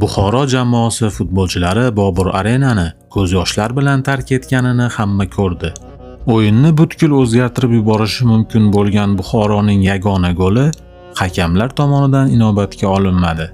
Buxoro jamoasi futbolchilari Bobur Arenani ko'z yoshlar bilan tark etganini hamma ko'rdi. O'yinni butkul o'zgartirib yuborishi mumkin bo'lgan Buxoroning yagona goli hakamlar tomonidan inobatga olinmadi.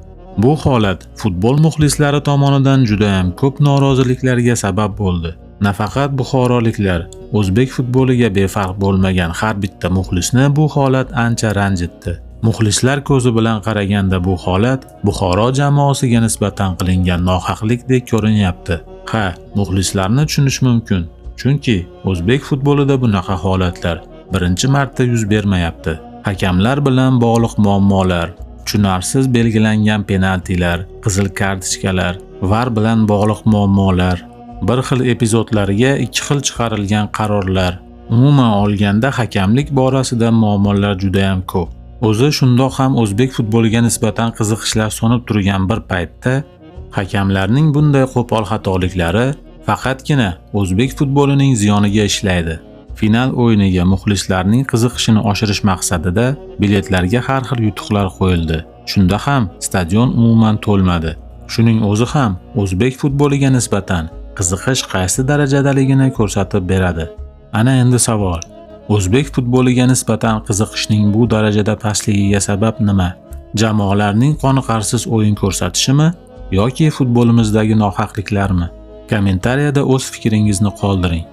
Bu holat futbol muxlislari tomonidan juda ham ko'p noroziliklarga sabab bo'ldi. Nafaqat buxoroliklar, o'zbek futboliga befarq bo'lmagan har bitta muxlisni bu holat ancha ranjitdi. Muxlislar ko'zi bilan qaraganda bu holat Buxoro jamoasiga nisbatan qilingan nohaqlikdek ko'rinyapti. Ha, muxlislarni tushunish mumkin. Chunki o'zbek futbolida bunaqa holatlar birinchi marta yuz bermayapti. Hakamlar bilan bog'liq muammolar, tushunarsiz belgilangan penaltilar, qizil kartochkalar, VAR bilan bog'liq muammolar, bir xil epizodlarga ikki xil chiqarilgan qarorlar, umuman olganda hakamlik borasida muammolar juda ham ko'p. O'zi shundoq ham o'zbek futboliga nisbatan qiziqishlar so'nib turgan bir paytda hakamlarning bunday qo'pol xatoliklari faqatgina o'zbek futbolining ziyoniga ishlaydi. Final o'yiniga muxlislarning qiziqishini oshirish maqsadida biletlarga har xil yutuqlar qo'yildi. Shunda ham stadion umuman to'lmadi. Shuning o'zi ham o'zbek futboliga nisbatan qiziqish qaysi darajadaligini ko'rsatib beradi. Ana endi savol. O'zbek futboliga nisbatan qiziqishning bu darajada pastligiga sabab nima? Jamoalarning qoniqarsiz o'yin ko'rsatishimi yoki futbolimizdagi nohaqliklarmi? Kommentariyada o'z fikringizni qoldiring.